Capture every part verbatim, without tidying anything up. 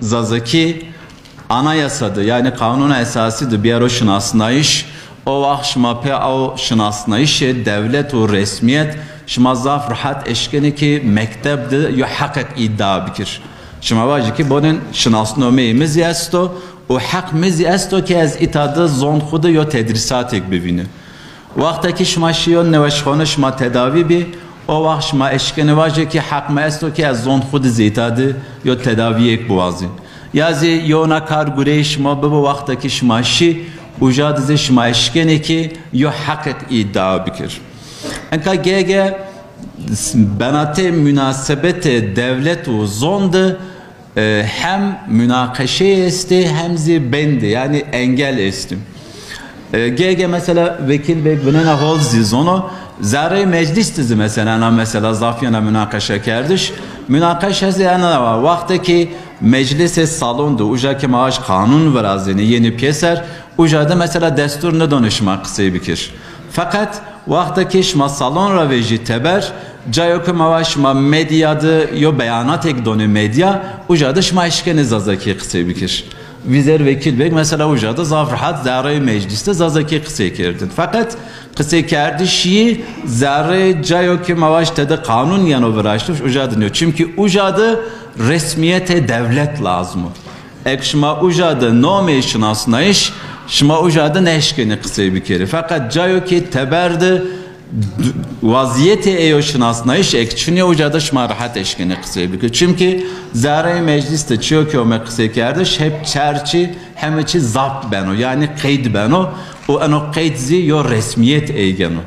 Zazakî anayasa de, yanî qanûna esasî de biyaro şinasnayîş, o waxt şima pê aw şinasnayîşê dewlet û resmîyet şima zaf rehat eşkenê ki mekteb de yo heqek îdia bikir. Şima vajî ki bonên şinasnomeyê mi zî esto û heq mi zî esto ki ez îta de zon xwu de yo tedrîsatêk bivîni. Wextekî şima şîyo newşxane şima tedawî bî, o waxt şima eşkenê vajê ki heq mi esto ki ez zon xwu de zî îta de yo tedawîyêk biwazî. Ya zî yewna kar gureyê şima bibo, wextekî şima şî, uca de zî şima eşkenê ki yo heqêk îdia bikir. Enka gege benatê munasebetê dewlet û zon de e, hem munaqeşe estê hem zî bendê, yanî engel estê. E, gege mesela Vekîl Beg binena hol zî zono, zerrê meclîs de zî mesela ena mesela zaf yena munaqeşe kerdiş. Munaqeşe zî ena wa, wextekî meclîsê salon de, uca ki ma aş qanûn virazênê, yenî pêser, uca de mesela destûr nidonê şima qisey bikir. Feqet wextekî şima salon ra vejî teber, cayo ke ma va şima medya de yo beyanatêk donê medya, uca de şima eşkenê zazakî qisey bikir. Vîzer Vekîl Beg mesela uca de zaf rehat zerreyê meclîs de zazakî qisey kerdin. Feqet qiseykerdiş yî zerrê cayo ke ma vaj tede qanûn yeno viraştiş, uca de nîyo. Çimkî uca de resmîyetê dewlet lazim o. Eg şima uca de nomê şinasnayîş, şima uca de nêşkenê qisey bikerê. Feqet cayo ki teber de d-, wazîyetê ey o şinasnayîş eg çinî yo, uca de şima rehet eşkenê qisey bikerê. Çimkî zerreyê meclîs de çiyo ki ome qiseykerdiş, hep çer çî, heme çî zapt beno, yanî qeyd beno û eno qeyd zî yo resmîyet ey geno.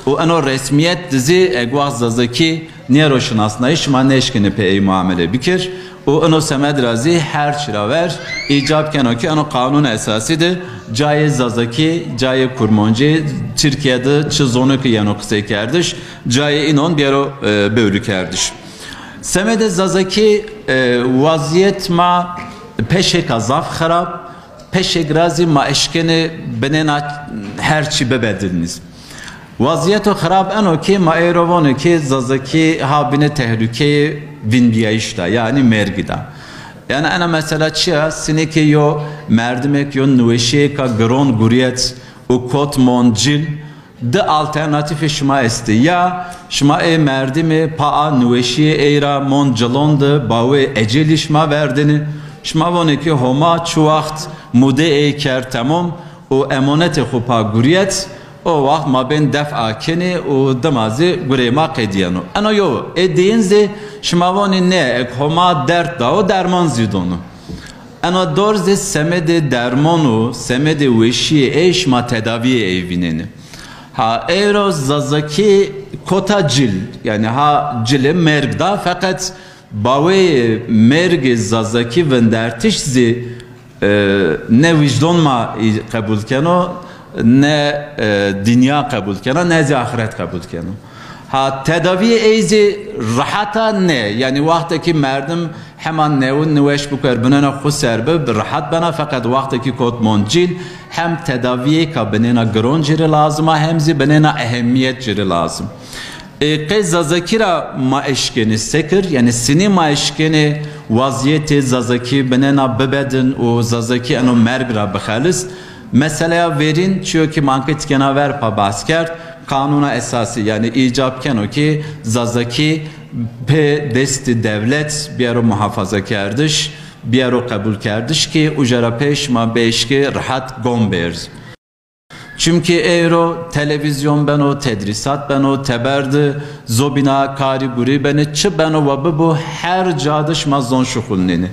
Û eno resmîyet de zî eg waxt zazakî nêro şinasnayîş, şima nêşkenê pê ey muamele bikir. Û ino semed ra zî her çi ra ver îcab keno ki ino qanûn esasî de cayê zazakî, cayê kurmancî, Tirkîye de çi zonê ki yeno qiseykerdiş, cayê înon bêro, e, bewrîkerdiş. Semedê zazakî, e, wazîyet ma peşêka zaf xirab, peşêk ra zî ma eşkenê binêna her çî bibedilnîz. Wazîyeto xirab eno ki ma êro vonê ki zazakî ha binê tehlukeyê vînbîyayîş de, yanî mergî de. Yanî ena mesela çi ya? Sinê ki yo merdimêk yo niweşîyêka giron gurîyet û kot mon cil, di alternatîfê şima estê. Ya şima ê merdimê pa a niweşîyê ey ra mon cilon de bawê ecelî şima verdênê. Şima vonê ki Homa çi waxt mudê ey kerd temom û emonetê xwu pa gurîyet, o waxt ma bên def a kenê û dima zî gureyê ma qedîyeno. Eno yo, ê diyin zî şima vonî nê, eg Homa derd dawo, derman zî dono. Eno dor zî semedê derman û semedê weşîyê ey şima tedavîyê ey vînenê. Ha êro zazakî kota cil, yanî ha cilê merg da, feqet baweyê mergê zazakî vindertiş zî, e, ne wîjdon ma î qebul keno, ne, e, dinya qebul keno, ne zî axiret qebul keno. Ha tedavîyê ey zî rehat a nê, yanî wextekî merdim hema newin niweş biker, binêna xwu ser bi, rehat bena, feqet wextekî kot mon cil, hem tedavîyêka binêna giron ci rê lazim a, hem zî binêna ehemîyet ci rê lazim. Ê, qey zazakî ra ma eşkenê sekir, yanî sinî ma eşkenê wazîyetê zazakî binêna bibedin û zazakî eno merg ra bixelis? Meseleya verîn, çiyo ki ma ankê tikêna ver pa behs kerd, qanûna esasî, yanî îcab keno ki zazakî pê destî dewlet biyero muhafazakerdiş, biyero qebulkerdiş ki uca ra pê şima bieşkê rehat gom bêrz. Çimkî êro televîzyon beno, tedrîsat beno, teber de zobîna karî gurî benê, çi beno wa bibo, her ca de şima zon şuxulnenê.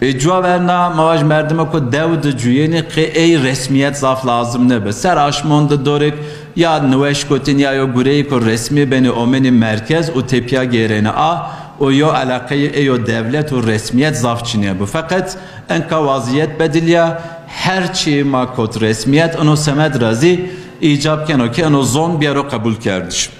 Ê, cuwa verna ma vaj merdimêko dew de cuyênê, qê ey resmîyet zaf lazim nêbi. Ser aşmon de dorêk ya niweş kotîn ya yo gureyêko resmî benê omenê merkez û tepîya gêrênê a û yo eleqeyê ey o dewlet û resmîyet zaf çinê bo. Feqet enka wazîyet bedilîya, her çî ma kot resmîyet, ino semed ra zî îcab keno ki ino zon biyero qebulkerdiş.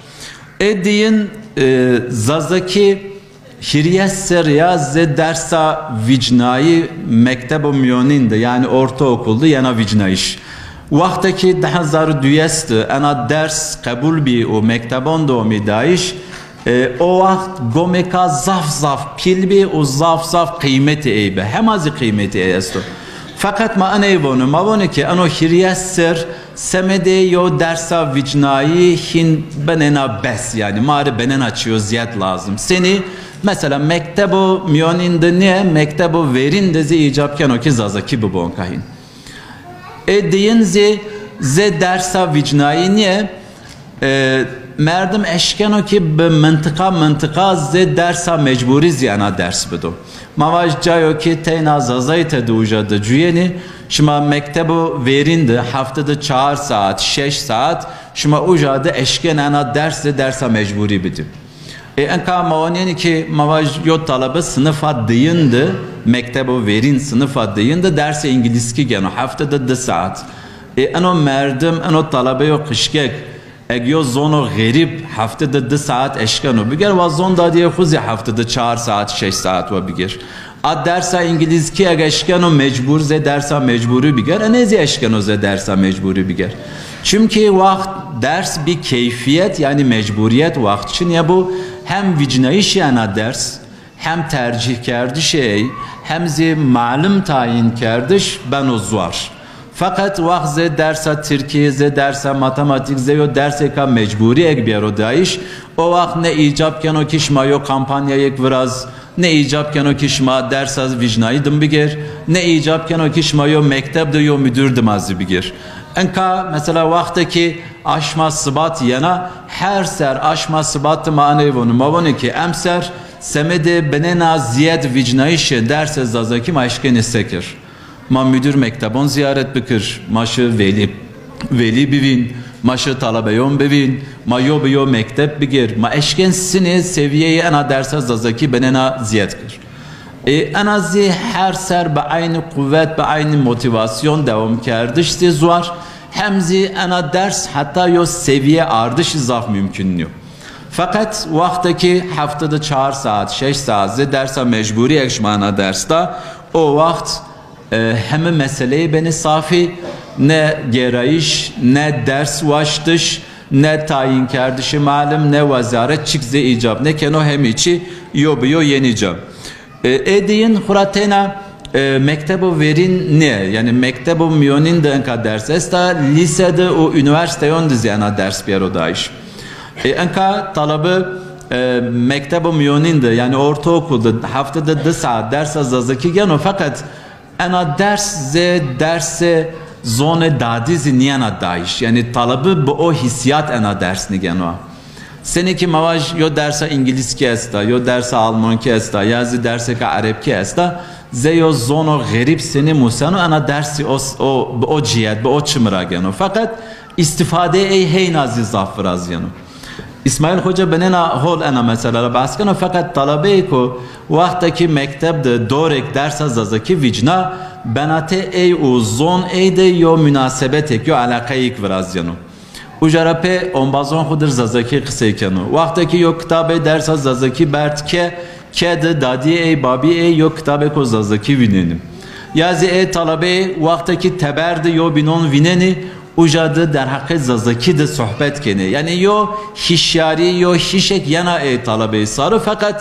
Ê diyin, e, zazakî hîrîye serrî ya zê dersa vîcnayî mektebo mîyonîn de, yanî ortaokul de yena vîcnayîş. Wextekî di hezar û duyes de ena ders qebul bî û mektebon de omî dayîş, E, o waxt gomêka zaf zaf pîl bî û zaf zaf qîmetê ey bi. Hema zî qîmetê ey esto. Feqet ma eney vonu, ma vonu ki eno hîrye sir semedê yo dersa vîcnayî hîn benêna bes, yanî ma rê benêna çiyo zîyed lazim. Senî, mesela, mektebo mîyonîn de nîye, mektebo verîn de zî îcab keno ki zazakî bibo enka hîn. Ê diyin zî zê dersa vîcnayî nîye. E, merdim eşkeno ki bi mintiqa mintiqa zê dersa mecburî zî ena ders bido. Ma vaj cayo ki teyna zazayî tedi uca de cuyenî, şima mektebo verîn de hefte de çar saat, şeş saat şima uca de eşken ena ders zê dersa mecburî bidî. E, enka ma onîyenî ki ma vaj yo talebe sinifa diyin de, mektebo verîn sinifa diyin de dersê îngilîzkî geno, hefte de di saat. E, eno merdim, eno talebe yo qişkek, eg yo zono xerîb hefte de di saat eşkeno biger, wa zon dadîyê xwu zî hefte de çar saat, şeş saat wa biger. A dersa îngilîzkî eg eşkeno mecbur, zê dersa mecburî biger, enê zî eşkeno zê dersa mecburî biger. Çimkî waxt ders bî keyfîyet, yanî mecburîyet waxt çinye bo, hem vîcnayîşê ena ders, hem tercîhkerdişê ey, hem zî malim tayînkerdiş beno zwar. Feqet waxt zê dersa tirkî, zê dersa matematîk, zê yo dersêka mecburî eg bêro dayîş, o waxt ne îcab keno ki şima yo kampanyayêk viraz, ne îcab keno ki şima dersa vîcnayî dim bigêr, ne îcab keno ki şima yo mekteb de yo mudir dima zî bigêr. Enka mesela waxte ki aşma sibat yena, her ser aşma sibat de ma eney vonu. Ma vonê ki emser semedê binêna zîyed vîcnayîşê dersê zazakî ma eşkenê se kir. Ma mudir mektebon zîyaret bikir, ma şi velî, velî bivîn, ma şi talebeyon bivîn, ma yo bi yo mekteb bigêr, ma eşken sinê sevîyeyê ena dersa zazakî binêna zîyed kir. Ê, ena zî her ser bi eynî quwet, bi eynî motîvasyon dewamkerdiş zî zwar, hem zî ena ders heta yo sevîye ardiş zaf mumkun nîyo. Feqet waxte ki hefte de çar saat, şeş saat zê dersa mecburî eg şima ena ders da, o waxt, e, heme meseleyê benê safî, ne gêrayîş, ne ders waştiş, ne tayînkerdişê malim, ne wezaret çik zê îcab nêkeno, hemî çî yo bi yo yenî ca. E, ê diyin xwura teyna, e, mektebo verîn nê, yanî mektebo mîyonîn de enka ders esta, lîse de û unîversîteyon de zî ena ders bêro dayîş. E, enka talebe, e, mektebo mîyonîn de, yanî ortaokul de, hefte de di saat dersa zazakî geno, feqet ena ders zê dersê zonê dadî zî nîyena dayîş. Yanî talebe bi o hîsîyat ena ders nîgeno. Senî ki ma vaj yo dersa îngilîzkî esta, yo dersa almankî esta, ya zî dersêka erebkî esta, zê yo zono xerîb senî museno, ena ders zî o, o, bi o cîyet, bi o çimi ra geno. Feqet îstîfadeyê ey heyna zî zaf virazîyeno. Îsmaîl Xoca binêna hol ena mesela ra behs keno, feqet talebeyêko waxte ki mekteb de dorêk dersa zazakî vîcna, benatê ey û zon ey de yo munasebetêk, yo eleqeyêk virazîyeno. Uca ra pê ombazon xwu dir zazakî qisey keno. Waxte ki yo kitabê dersa zazakî berd ke, ke de dadîyê ey, babîyê ey yo kitabêko zazakî vînenî. Ya zî ê talebeyê waxte ki teber de yo bînon vînenî, uca de derheqê zazakî de sohbet kenê. Yanî yo hîşyarî, yo hîşêk yena ê talebeyê sar o, feqet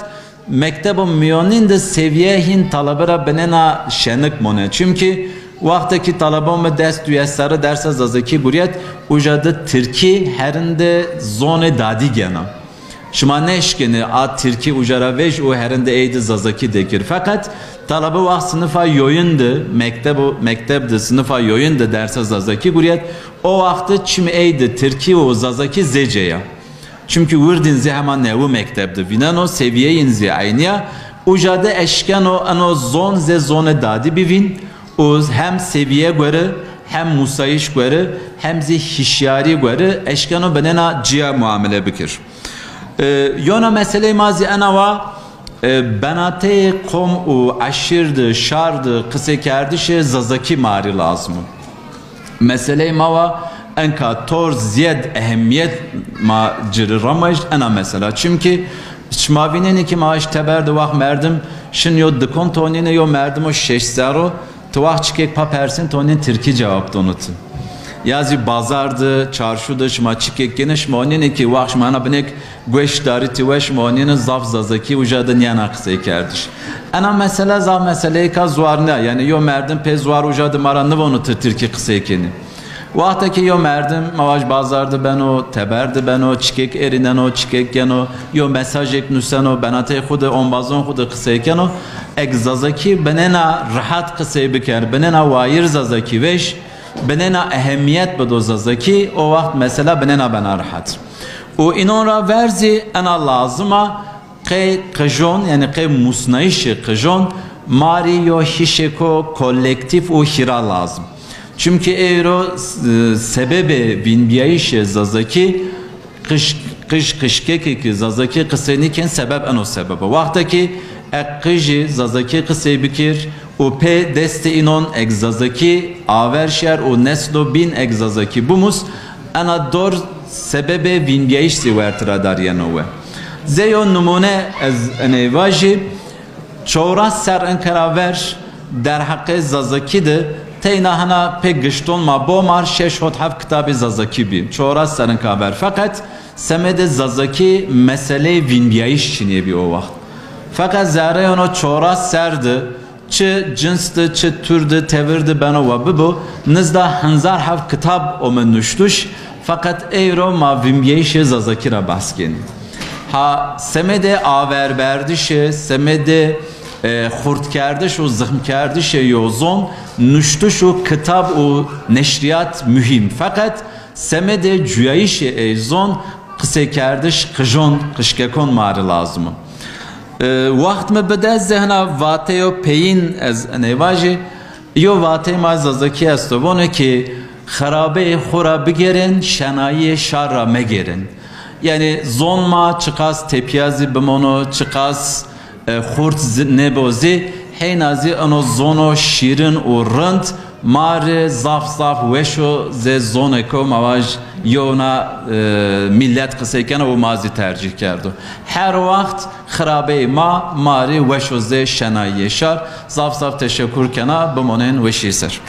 mektebo mîyonîn de sevîye hîn talebe ra binêna şenik mone. Çimkî waxte ki talebon mi des duyes serre dersa zazakî gurîyet, uca de tirkî herinde zonê dadî gena. Şima nêşkenê a tirkî uca ra vej û herinde ey de zazakî dekir. Feqet talebe waxt sinifa yoyin de, mektebo, mekteb de sinifa yoyin de dersa zazakî gurîyet, o waxt de çimê ey de tirkî û zazakî zê cê ya. Çimkî wirdîn zî hema newi mekteb de vîneno, sevîyeyîn zî eynî ya. Uca de eşkeno eno zon zê zonê dadî bivîn û hem sevîye gore, hem musayîş gore, hem zî hîşyarî gore eşkeno binêna cîya muamele bikir. E, yona meseleyê ma zî ena wa, e, benateyê qom û eşîr de, şar de qiseykerdişê zazakî ma rê lazim o. Meseleyê ma wa enka tor zîyed ehemîyet ma ci rê ramajt ena mesela. Çimkî şima vînenî ki ma eşt teber de waxt merdim şin yo dikon tonîne yo merdimo şeş serr o, ti waxt çikêk pa persên tonîn tirkî cewab dono ti. Ya zî bazar de, çarşu de şima çikêk gênê, şima onîyenê ki wax şima ena binêk gueş daritî we, şima onîyenê zaf zazakî uca de nîyena qiseykerdiş. Ena mesele zaf meseleyêka zuar nîya. Yanî yo merdim pê zuar uca de ma ra nivonî ti tirkî qisey kenî. Wexta ki yo merdim, ma vaj, bazar de beno, teber de beno, çikêk erîneno, çikêk geno, yo mesajêk nuseno, benatey xwu de, ombazon xwu de qisey keno, eg zazakî binêna rehat qisey biker, binêna wayîr zazakî vêş, binêna ehemîyet bido zazakî, o wext mesela binêna bena rehat. Û înon ra ver zî ena lazim a, qey qijon, yanî qey musnayîşê qijon ma rê yo hîşêko kolektîf û hîra lazim. Çimkî ewro, e, sebebê vînbîyayîşê zazakî qij, qij qijkekê ki zazakî qisey nîkên sebeb eno sebeb o. Wexta ki e qijî zazakî qisey bikir û pê destê înon eg zazakî aver şer û neslo bîn eg zazakî bimus, ena dor sebebê vînbîyayîş zî werti ra darîyeno we. Zê yo nimûne ez eney vajî, çewres serr inke ra ver derheqê zazakî de teyna hina pê gişton ma bo mar şeş hot heft kitabê zazakî bî. Çewres serr inke ra ver. Feqet semedê zazakî meseleyê vînbîyayîş çinê bî o wext. Feqet zerreyê eno çewres serr de çi cins de, çi tur de, tevir de beno wa bibo, nizda henzar heft kitab ome nuştuş, feqet ewro ma vînbîyayîşê zazakî ra behs kenî. Ha semedê averberdişê, semedê, e, xurtkerdiş û zixmkerdişê yo zon, nuştuş û kitab û neşrîyat muhîm. Feqet semedê cuyayîşê ey zon, qiseykerdiş qijon, qijkekon ma rê lazim o. E, wext mi bide, zê hina vateyo peyîn ez eney vajî. Yo vateyê ma zazakî esto, vone ki xirabeyê xwu ra bigêrên, şenayîyê şar ra megêrên. Yanî zon ma çiqas tepîya zî bimono, çiqas, e, xurt zî nêbo zî, heyna zî eno zono şîrin û rind ma rê zaf zaf weş o, zê zonêko ma vaj yewna, e, mîlet qisey keno û ma zî tercîh kerdo. Her wext xirabeyê ma, ma rê weş o zê şenayîyê şar. Zaf zaf teşekur kena, bimonên weşî ser.